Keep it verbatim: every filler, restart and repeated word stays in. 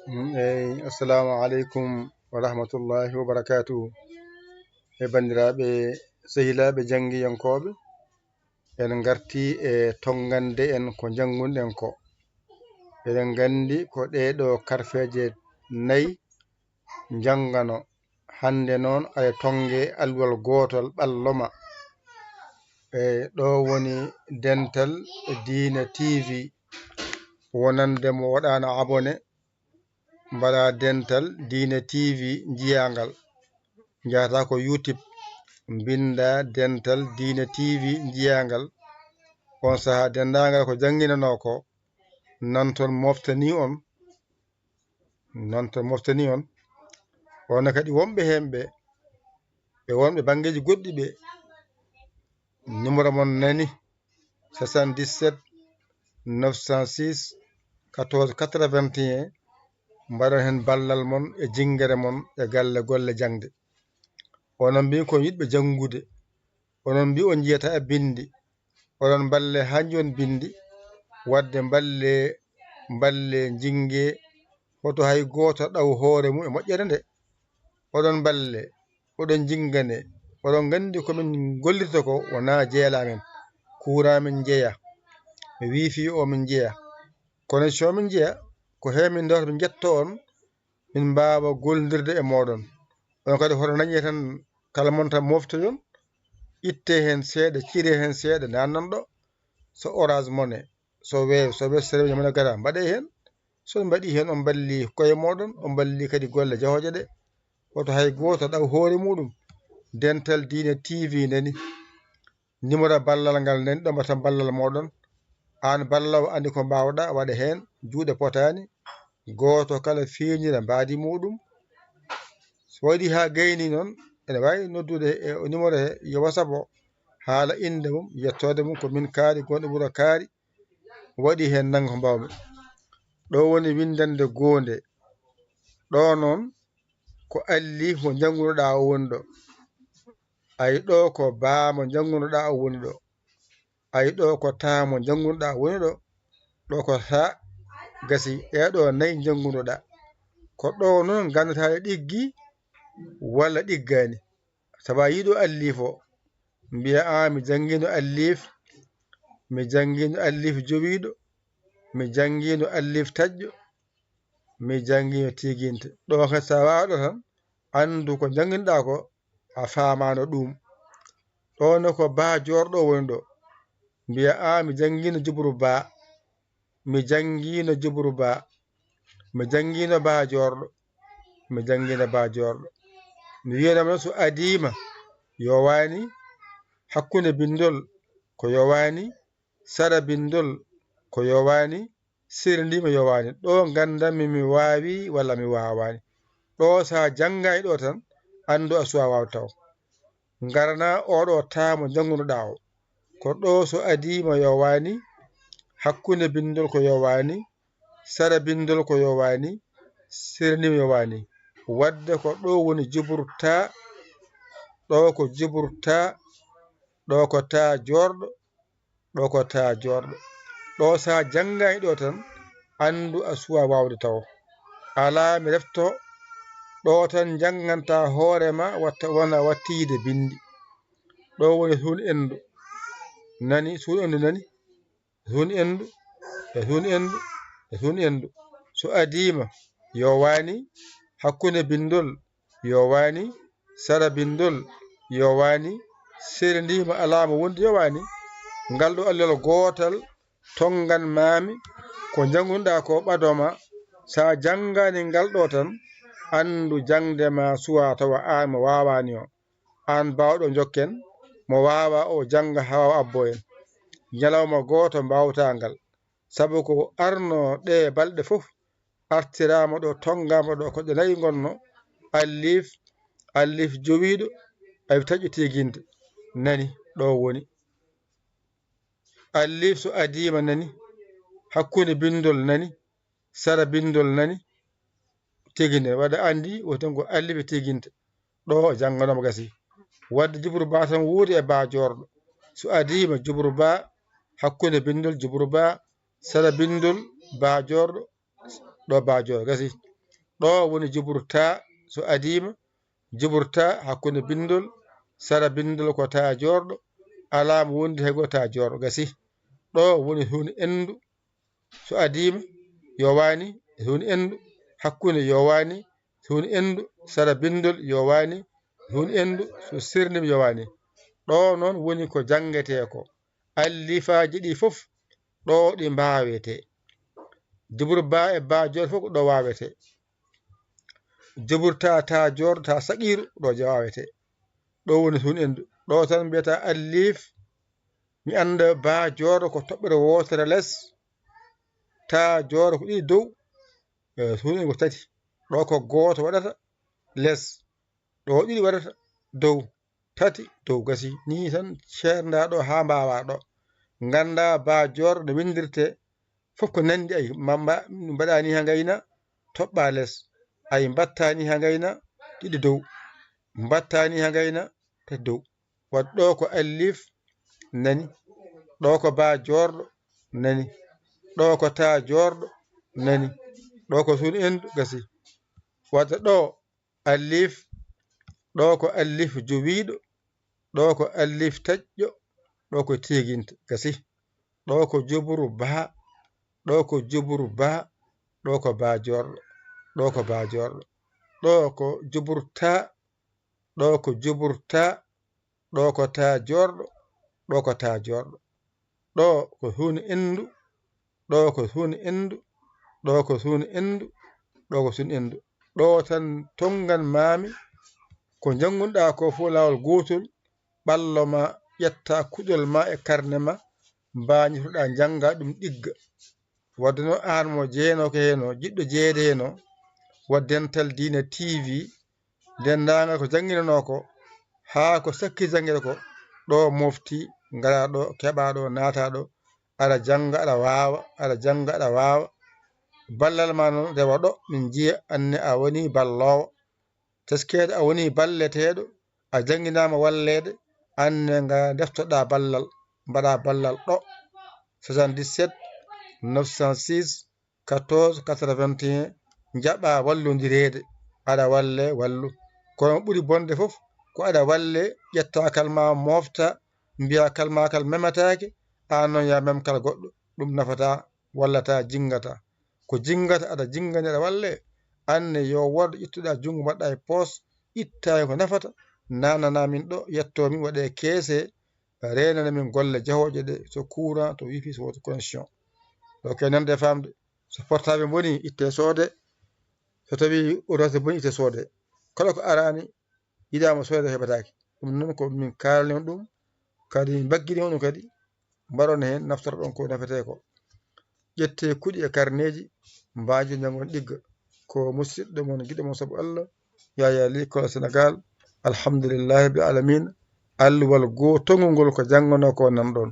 Mm, eyi, assalamu aleykum wa rahmatullahi wa barakatuhu. E banndiraaɓe, sehilaaɓe janngiyankooɓe, en ngartii e tonngande en ko njanngunɗen ko. Eɗen nganndi ko ɗee ɗoo karfeeje nayi njanngano. Hannde noon, aɗa tonnge alluwal gootol ɓallo ma. E ɗo woni Dental Diine T V. Wonande mo waɗaano abonné, mbaɗa Dental Diine T V njiyaa ngal. Njahata ko YouTube, mbinnda Dental Diine T V njiyaa ngal. On sahaa denndaangal ko jannginanoo ko, nan toon moftanii on, nan toon moftanii on. Kono kadi wonɓe heen ɓe, e wonɓe banngeeji goɗɗi ɓe, numéro mon nani, soixante-dix-sept neuf cent six quatorze quatre-vingt-un, mbaɗon heen ballal mon e jinngere mon e galle golle jaŋde. Onon mbii ko yiɗɓe janngude, onon mbii on njiyata e binndi, oɗon mballe haa njon binndi, waɗde mballe, mballe njinnge, hoto hay gooto ɗaw hoore mum e moƴƴere nde. Oɗon mballe, oɗon njinnganee, oɗon nganndi ko min ngollirta ko wonaa jeela men. Kuuraa min njeya, wifi o min njeya, connexion min njeya, ko heen min ndewata min njetto on, min mbaawa gollondirde e mooɗon. On kadi hoto nañe tan kala mon tan moftoyon, itte heen seeɗa, cire heen seeɗa, nannan ɗo. So Orange Money, so Wave, so Western Union, mbaɗa gara, mbaɗe heen. So on mbaɗi heen, on mballi koye mooɗon, on mballi kadi golle jahooje ɗe. Hoto hay gooto ɗaw hoore muɗum. Dental Diine T V nani. Numéro ballal ngal nani, ɗo mbaɗata ballal mooɗon. Aan balloowo anndi ko mbaawɗa waɗa heen, juuɗe potaani, gooto kala feeñnira mbaadi muɗum. So waɗi haa gayni noon, ene waawi noddude e o numéro he, yo WhatsApp o, haala innde mum, yettoode mum, ko min Kaari, gonɗo wuro Kaari, waɗi heen nannga ko mbaawmi. Ɗo woni winndannde goonde. Ɗo noon ko alliif mo njanngunoɗaa o woni ɗo. Ayi, ɗo ko baa mo njanngunoɗaa o woni ɗo. Ayi, ɗo ko taa mo njanngunoɗaa o woni ɗo. Ɗo ko taa, gasi, ɗee ɗo nayi njanngunoɗaa. Ko ɗo noon nganndataa ɗiggi walla ɗiggaani. Sabu a yii ɗo alliif o, mbiya, "Aa, mi janngiino alliif, mi janngiino alliif jowiiɗo, mi janngiino alliif taƴƴo, mi janngiino tiiginte." Ɗo kadi, so a waawɗo tan, anndu ko njannginɗaa ko, a faamaano ɗum. Ɗo ne ko baa joorɗo woni ɗo. Mbiya, "Aa, mi janngiino jubru baa, mi janngiino jubru baa, mi janngiino baa joorɗo, mi janngiino baa joorɗo." Mi wiyanama noon, so adiima, yowaani, hakkunde binndol ko yowaani, sara binndol ko yowaani, sirndiima yowaani. Ɗo nganndanmi mi waawi walla mi waawaani. Ɗo so a janngaani ɗo tan, anndu a suwaa waawde taw. Ngarana oɗo taa mo njanngunoɗaa o. Ko ɗo so adiima yowaani, hakkunde binndol ko yowaani, sara binndol ko yowaani, sirndiima yowaani. Waɗde ko ɗo woni jubru taa, ɗo ko jubru taa, ɗo ko taa joorɗo, ɗo ko taa joorɗo. Ɗo so a janngaani ɗo tan, anndu a suwaa waawde taw. Alaa mi refto, ɗo tan njanngantaa hoore ma, watta, wona wattiyde binndi. Ɗo woni suun endu. Nani, suun endu nani? Suun endu, e suun endu, e suun endu. So adiima, yowaani, hakkunde binndol, yowaani, sara binndol, yowaani, sirndiima alaa mo wondi, yowaani. Ngal ɗo allal gootal tonngan maami, ko njanngunoɗaa ko ɓado ma. So a janngaani ngal ɗo tan, anndu jaŋde ma suwaa tawa aan mo waawaani o. Aan baawɗo jokken, mo waawaa o jannga haa waawa abbo en. Ñalawma gooto mbaawtaa ngal. Sabu ko arnoo ɗee balɗe fof, artiraama ɗo, tonngaama ɗo, ko ɗe nayi ngonnoo, alliif, alliif jowiiɗo, alliif taƴƴo tiiginte. Nani, ɗo woni. Alliif so adiima nani, hakkunde binndol nani, sara binndol nani, tiiginte. Waɗa anndi, woni tan ko alliif e tiiginte. Ɗo jannganooma gasi. Waɗde jubru baa tan wuuri e baa joorɗo. So adiima jubru baa, hakkunde binndol jubru baa, sara binndol baa joorɗo, ɗo baa joorɗo gasi. Ɗo woni jubur taa, so adiima, jubur taa hakkunde binndol, sara binndol ko taa joorɗo, alaa mo wondi hay goo taa joorɗo, gasi. Ɗo woni huun enndu, so adiima, yowaani, huun enndu, hakkunde yowaani, huun enndu, sara binndol yowaani, huun enndu, so sirndim yowaani. Ɗo noon woni ko janngetee ko. Allifaaji ɗi fof, ɗo ɗi mbaawetee. Jubur baa e baa joorɗo fof ko ɗo waawetee. Jubur taa, taa joorɗo, taa saqiiru, ɗo waawetee. Ɗo woni huun enndu. Ɗo tan mbiyata allif, mi annda baa joorɗo ko toɓɓere wootere les, taa joorɗo ko ɗiɗi dow, e, huun enndu ko tati. Ɗo ko gooto waɗata les, ɗo ɗiɗi waɗata dow, tati dow, gasi. Nii tan ceerndaa ɗo haa mbaawaa ɗo. Nganndaa baa joorɗo no winndirtee, fof ko nanndi, ay, ma-, ma-, mbaɗaa nii haa ngayna, toɓɓaa les. Ay, mbattaa nii haa ngayna, ɗiɗi dow. Mbattaa nii haa ngayna, tati dow. Waɗ ɗo ko allif, nani. Ɗo ko baa joorɗo, nani. Ɗo ko taa joorɗo, nani. Ɗo ko huun enndu, gasi. Wadde ɗo allif, ɗo ko allif jowiiɗo, ɗo ko allif taƴƴo, ɗo ko tiiginta, gasi. Ɗo ko juburu baa, ɗo ko juburu baa, ɗo ko baa joorɗo, ɗo ko baa joorɗo. Ɗo ko jubur taa, ɗo ko jubur taa, ɗo ko taa joorɗo, ɗo ko taa joorɗo. Ɗo ko huun enndu, ɗo ko huun enndu, ɗo ko huun enndu, ɗo ko huun enndu. Ɗo tan tonngan maami ko njanngunɗaa ko fof laawol gootol, ɓallo ma ƴetta kuɗol ma e karne ma, mbaañitoɗaa njannga ɗum ɗigga. Wadde noon aan mo jeenooke heen o, jiɗɗo jeyeede heen o, wa Dental Diine T V, denndaangal ko jannginanoo ko, haa ko sakki janngeede ko, ɗo mofti, ngaraa ɗo, keɓaa ɗo, naataa ɗo, aɗa jannga, aɗa waawa, aɗa jannga, aɗa waawa. Ballal ma noon rewa ɗo, min njiya anne a woni balloowo. Teskeede a woni balleteeɗo, a jannginaama walleede, anne nga ndeftoɗaa ballal, mbaɗaa ballal ɗo, soixante-dix-sept neuf cent six quatorze quatre-vingt-un, njaɓaa wallondireede, aɗa wallee, wallu. Kono ɓuri bonde fof, ko aɗa wallee, ƴettaa kal ma moofta, mbiyaa kal ma kal memataake, aan noon yaa mem kal goɗɗo, ɗum nafataa, wallataa, jinngataa. Ko jinngata, aɗa jinngani, aɗa wallee, anne yo wood ƴettuɗaa junngo mbaɗɗaa e poos, ittaa ko nafata, naananaa min ɗo, yettoo min, waɗee keese, reenana min golle jahooje ɗe, so courant, to wifi, so woto connexion. Ɗo kay nande e faamde, so portable boni, ittee soodee, so tawii ordinateur boni, ittee soodee. Kala ko araani, yiɗaama soodee, heɓataake. Ɗum noon ko min kaalani on ɗum, kadi min mbaggini on ɗum kadi, mbaɗon heen, naftorɗon ko nafetee ko. Ƴettee kuɗi e karneeji, mbaajoo njanngon ɗigga. Ko musiɗɗo mon, giɗo mon sabu Allah, Yaya Ly, Kola Sénégal. Alhamdulillahi rabbil aalamiina. Alluwal goo tongol ngol ko jannganoo ko nan ɗon.